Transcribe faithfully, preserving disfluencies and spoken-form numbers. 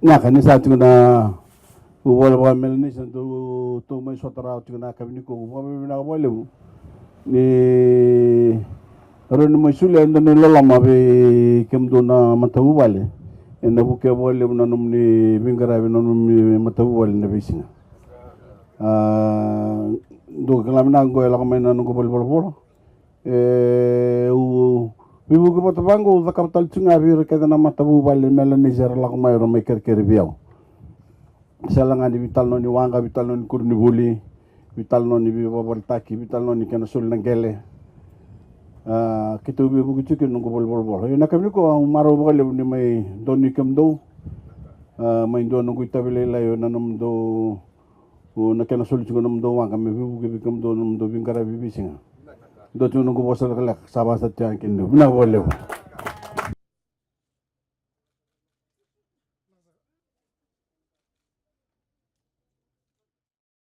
Vinaka ni sa tiko na vuvale vaka-Melanesia, dou tou mai sota rawa tiko na yakavi nikua. Vakavinavinaka vakalevu ni rawa ni mai solia e dua na iloloma vei kemudou na matavuvale. Ena vukea vakalevu na nomuni veiqaravi na nomuni matavuvale na veisiga. A, dou kila vinaka oqo e lako mai na noqu valenivolavola. E, au veivuke vata vaqo, au cakava tale tiko ga vei ira kece na matavuvale Melanesia era lako mai, era mai kerekere vei au. Sega ga ni veitalanoa ni waqa, veitalanoa ni koronivuli, veitalanoa ni veivakavaletaki, veitalanoa ni kena soli na qele. A, keitou veivuke tiko kina noqu valenivolavola. Io, na yakavi nikua au marau vakalevu ni mai donuya kemudou. A, mai dua noqu itavi lailai ena nomudou, na kena soli tiko nomudou waqa me veivuke vei kemudou nomudou veiqaravi veisiga. Dua tiko noqu vosa lekaleka, sa vaka sa tiko yani kina. Vinaka vakalevu.